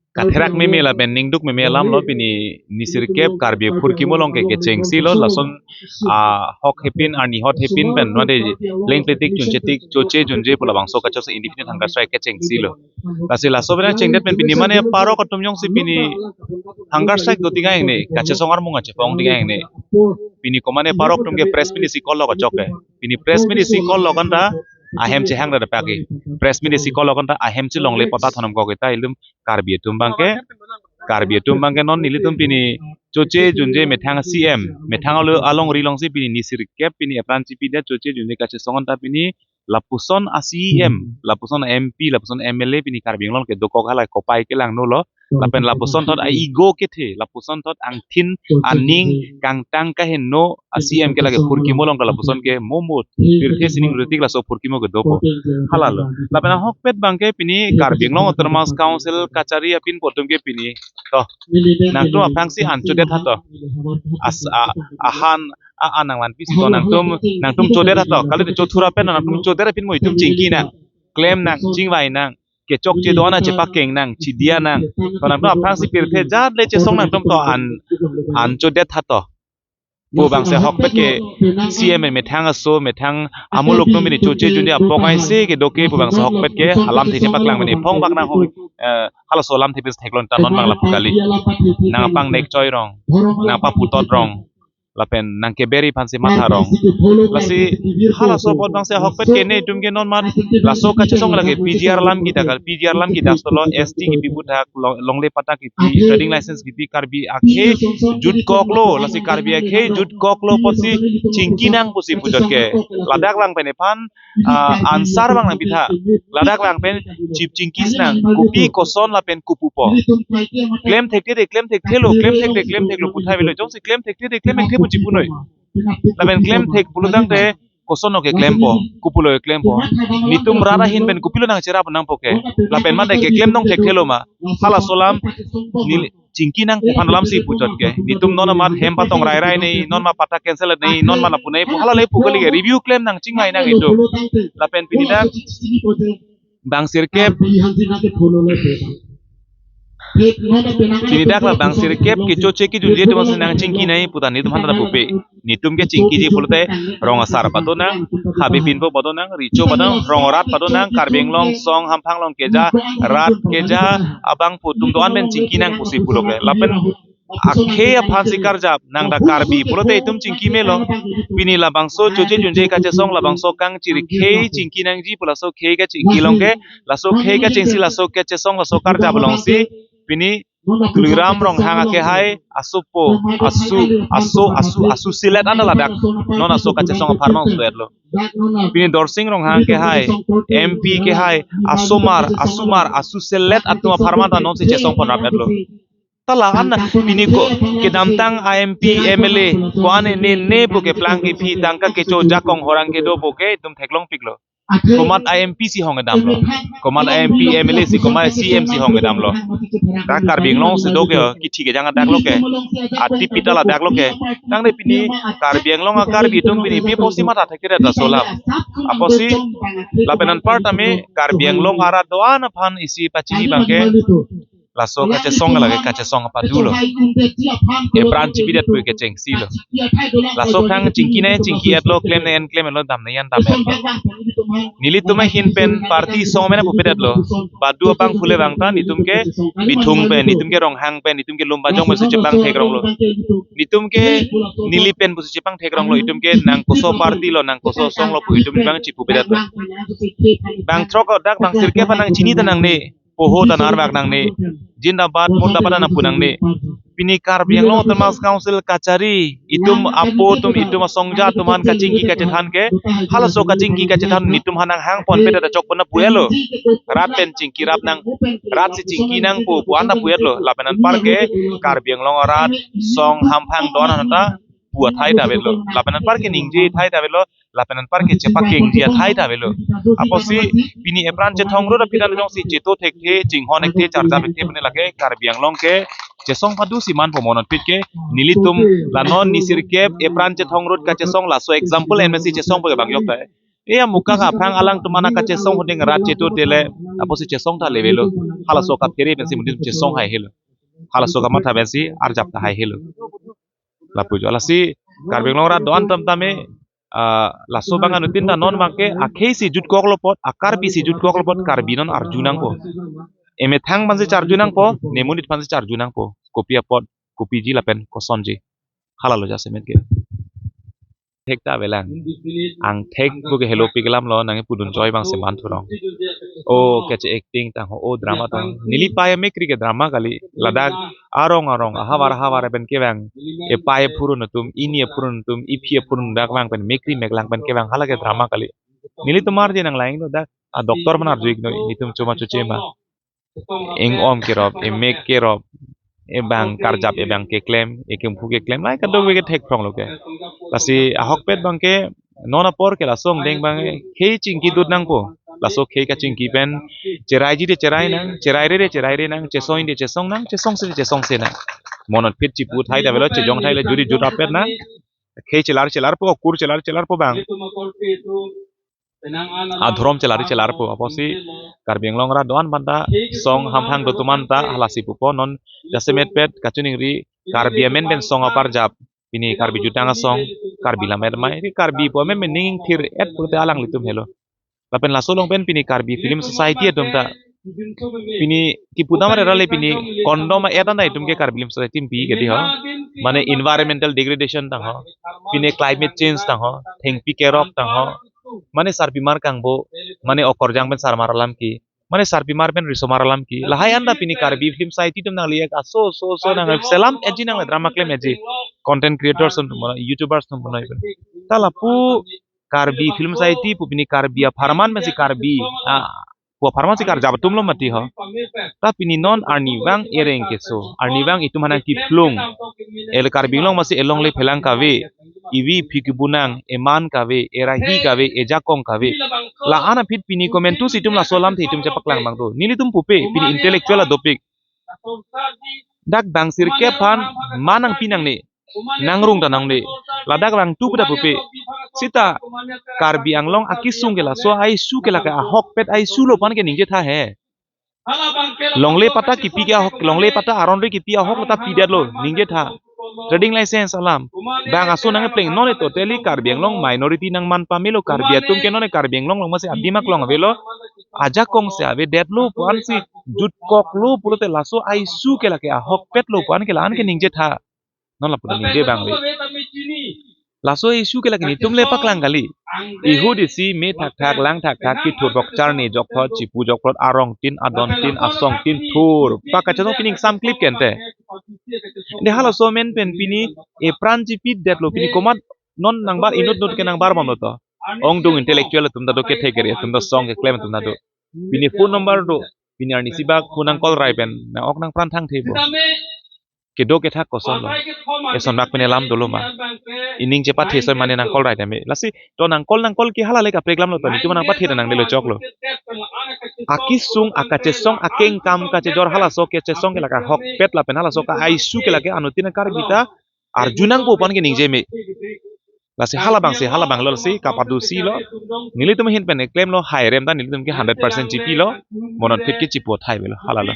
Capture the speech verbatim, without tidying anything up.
katherak meme lapen ningduk meme alam lo. Pini nisirkep Karbi aphurkimo along ke kechengsi lo, lason ahok hepin, arni hot hepin pen mate lengpletik, junjetik, choche junje pu labangso kachesong indefinite hunger strike kechengsi lo. Lasi laso pen chengdet pen pini mane parok atum jongsi pini hunger strike do tigang ne, kachesong armung kachepong tigang ne, pini komane parok atum ke press meet isi call lo kachok ke. Pini press meet isi call lo kan ta ahem chehang da pagi. Press meet isi call lo kan ta ahem chelongle patta thanam kok ta ilitum Karbi atum abangke, Karbi atum abangke non nelitum pini choche junje methang C M, methang alo alongri alongsi pini nisirkep pini apran chipidet choche junje kachesong ta pini lapuson a C E M, lapuson M P, lapuson M L A pini Karbi Anglong ke dokok halai kopai kelang no lo. Lapen lapuson thot a ego kethe, lapuson thot angthin, aning, kangtang kaheno a C M ke lake phurkimo along ke lapuson ke momo pirthe sining rutik laso phurkimo ke dopo. Halalo. Lapen ahokpet abangke pini Karbi Anglong Autonomous Council kachari apinpo atum ke pini to, nangtum aphrangsi an chodet ha to. As a, ahan a, a nangvanpi si to, nangtum, nangtum chodet ha to. Kali te chothura pen nangtum chodet apin mo itum chingki nang, klem nang, chingvai nang, kechokche do-an chepakeng nang, chidia nang. To nangtum aphrangsi pirthe jat le chesong nangtum to an, an chodet ha to pu abangsi ahokpet ke C M methang aso, methang amuluk atum pini choche junje apok aisi kedo ke pu abangsi ahokpet ke alam thengtheng paklang pini phong bak nang hong, eh, halaso alam thepis theklong ta non abang lapu kali. Nang pangnek choi rong, nang paputot rong, lapen nang keberi aphansi matha rong. Lasi halaso apot abangsi ahokpet ke netum ke non mat laso kachesong lake P G R alam kita kal, P G R alam kita solo S T kipi puthak, long-, longle patta kipi, trading license kipi, Karbi akhei jutkok lo, lasi Karbi akhei jutkok lo apotsi chingki nang pusi pujot ke. Ladak lang pen ephan, ah, answer abang nangpitha. Ladak lang pen chip chingki si nang, kopi koson lapen kopupo. Klem thekthe de klem thekthe lo, klem thekthe klem thek lo puthai avelo, jongsi klem thekthe de klem thekthe pu chipunoi. Lapen klem thek pulotangte koson lo ke klempo, kopulo ke klempo. Netum rat ahin pen kopilo nangcherap nangpo ke. Lapen mate keklem nong thekthe lo ma. Halaso alam neli chingki nangphan alamsi pujot ke. Netum non amat hem patong rai rai ne, non ma patta cancel ne, non ma lapu ne pu, hala le pu kali ke. Review klem nang chingvai nang itum. Lapen pini dak bang sirkep, pini dak la bang sirkep kechoche kejunje atum si nang chingki nai pu ta netum aphan ta pupe. Netum ke chingkiji pulote rong asar pado nang, habe pinpo pado nang, recho pado nang, rong arat pado nang, Karbi Anglong song hamphang along keja, rat keja abangphu atum do-an pen chingki nang pusi pulo ke. Lapen akhei aphansi karjap nang dak Karbi pulote itum chingki melo. Pini labangso choche junje kachesong labangso kangchiri khei chingki nangji pu laso khei kachingki along ke, laso khei kachingsi laso kachesong laso karjap alongsi pini Tuliram Ronghang akehai asopo, asu, aso, asu, asu selet an ladak non aso kachesong apharman suet lo. Pini Dorsing Ronghang akehai, M P akehai, asomar, asomar, asu selet atum apharman ta nonsi chesong pon rap-et lo. Ta la-an pini ko kedamtang a M P, M L A ko-an ne ne pu keplang kephi tangka kecho jakong horang kedo pu ke itum theklongpiklo. Komat a M P si hong kedam lo, komat a M P, M L A si, komat C M si hong kedam lo. Dak Karbi Anglong si do ke, kithi kejang adak lo ke, ati pita ladak lo ke. Tangte pini Karbi Anglong a Karbi atum pini pi apotsi matha thekthedet laso alam. Apotsi lapen anpar tame Karbi Anglong arat do-an aphan isi pachini abangke laso kachesong lake kachesong apadu lo. Apran chipidet pu kechengsi lo. Laso khang chingki nai chingki-et lo, klem nai en klem-et lo, dam nai en dam-et lo. Nelitum ahin pen party song mena pupedet lo. Badu abangphu le bang ta netum ke Bithung pen, netum ke Ronghang pen, netum ke Lumbajong pen pusi chepang thekrong lo. Netum ke neli pen pusi chepang thekrong lo, itum ke nang koso party lo, nang koso song lo pu itum bang chipupedet lo. Bang throk dak bang sirkep nang chini ta nangne, poho ta narbak nangne, Jindabad, Murdabad nang pu nangne. Pini Karbi Anglong Autonomous Council kachari, itum apo atum, itum asongja atum aphan kachingki kachethan ke, halaso kachingki kachethan netum aphan nanghang ponpedet achok pon na pu-et lo. Rat pen chingki rap nang, rat si chingki nang pu, pu-an ta pu-et lo. Lapen anpar ke Karbi Anglong arat song hamphang do-an ta pu athai ta avet lo. Lapen anpar ke ningje athai ta avet lo. Lapen anpar ke chepakengji athai ta avet lo. Apotsi pini apran chethong rut aphi ta jongsi cheto thekthe, chinghon thekthe, charjap thekthe pune lake Karbi Anglong kechesong padu si manpo, mo non pit ke nelitum la non nisirkep apran chethong rut kachesong laso example M S C chesong pu ke bang yok ta. E amuka ka aphrang alangtum an kachesong hoding rat chetu tele, apotsi chesong ta levelo. Halaso kaphere pensi monit chesong haihelo. Halaso kamatha pensi arjap ta haihelo. Lapu jo. Lasi Karbi Anglong rat do-an tam tame, ah, laso abang anuttin ta non abangke akhei si jutkoklo apot, a-Karbi si jutkoklo apot, Karbi non arju nangpo. Emethang aphansi charju nangpo, ne monit aphansi charju nangpo. Kopi apot, kopiji lapen kosonji. Halalo jasemet ke. Thek ta avelang. Angthek pu ke helopik alam lo, nangpudun choi abang seman thurong. O, kache acting tang ho, o, drama tang. Neli pei amekri ke drama kali. Ladak arong arong, ahavar ahavar pen kevang. Epei aphurun atum, ini aphurun atum, iphi aphurun dak vang pen, mekri meklang pen kevang, hala ke drama kali. Nelitum arje nang lain lo dak, a-doctor man arju iknoi, nelitum choma choche ma. Ing-om kerop, emek kerop, ebang karjap, ebang keklem, ekemphu keklem, lahai kadokave ke thek phrong lo ke. Lasi ahokpet abangke non apor ke laso angdeng abang khei chingki dut nangpo. Laso khei kachingki pen cheraiji te cherai nang, cheraire te cheraire nang, chesongji te chesong nang, chesongse te chesongse nang. Monot phit chipu thai ta avelo, chejong thai le juri jut rapet nang. Khei chelar chelarpo, kur chelar chelarpo abang. Adhorom chelari chelarpo, apotsi Karbi Anglong rat do-an aphanta song hamphang do atum anta halasi pupo. Non jasemet pet kachiningri Karbi amen pen song aparjap. Pini Karbi jutang asong, Karbi lam et mai, Karbi pu amen pen ning thir et pulote alanglitum helo. Lapen laso along pen pini Karbi Film Society atum ta, pini kipu dam arale pini kondom et anta itum ke Karbi Film Society pi ke di ho. Mane environmental degradation tang ho, pini climate change tang ho, thengpi kerok tang ho, mane sarpimar kangbo, mane okorjang pen sarmar alam ke, mane sarpimar pen risomar alam ke, lahai anta pini Karbi Film Society atum nangli ek aso so so nang selam eji nang drama klem eji, content creators atum puno, YouTubers atum puno ipen. Ta lapu Karbi Film Society pu pini Karbi apharman pensi Karbi, ah, pu apharman si karjap atum lo mati ho. Ta pini non arnivang ereng keso, arnivang itum aphan nangkiphlung. Ele Karbi Anglong masi elongle phelang kave, evi phi kebu nang, eman kave, erahi kave, ejakong kave. La-an aphi pini komantu si itum laso alamthe itum chepaklang abang do. Nelitum pupe, pini intellectual adopik. Dak bang sirkep aphan ma nangpi nangne, nangrung ta nangne. Ladak langtu pu ta pupe. Sita Karbi Anglong akesung ke laso a-issue ke lake ahokpet a-issue lo pu an ke ningje tha he. Longle patta kipi ke ahok, longle patta aron ri kipi ahok lo ta pidetlo, ningje tha. Trading license alam. Bang aso nangkepleng non e totally Karbi Anglong minority nangman pamelo, Karbi atum ke non e Karbi Anglong along masi adim aklong avelo. Ajakong si avedetlo pu an si, jutkoklo pulote laso a-issue ke lake ahokpet lo pu an ke la-an ke ningje tha. Non lapu ningje abang le. Laso a-issue ke lake netum le paklang kali. Ihut isi me thakthak, lang thakthak, kithur bokchar, ne jokthot, chipu jokthot, arong tin, adon tin, asong tin, thur. Pak kachetong pini exam clip kente. De halaso amen pen pini epran chipidetlo, pini komat non nangbar inut nut ke nangbar bomlo to. Ongdung intellectual atum ta do, kethek kere atum ta, song keklem atum ta do. Pini phone number do. Pini arnisi bak phone nang call rai pen nang ok nangpran thangthebo. Kedo kethak koson lo. Eson bak pini alam dolo ma. Ining chepathesoi mane nang call rai tame. Lasi to nang call nang call ke hala le kaprek alam lo to. Netum nangpathe nang delo choklo. Akesung, akachesong, akengkam, kachejor halaso kachesong ke lake ahokpet lapen halaso ka a-issue ke lake anuttin Karbi ta arju nangpo pu an ke ningje me. Lasi hala abang si, hala abang lo si, kapadu si lo. Nelitum ahin pen eklem lo, hai rem ta nelitum ke hundred percent chipilo. Monot phit ke chipu thai avelo, halalo.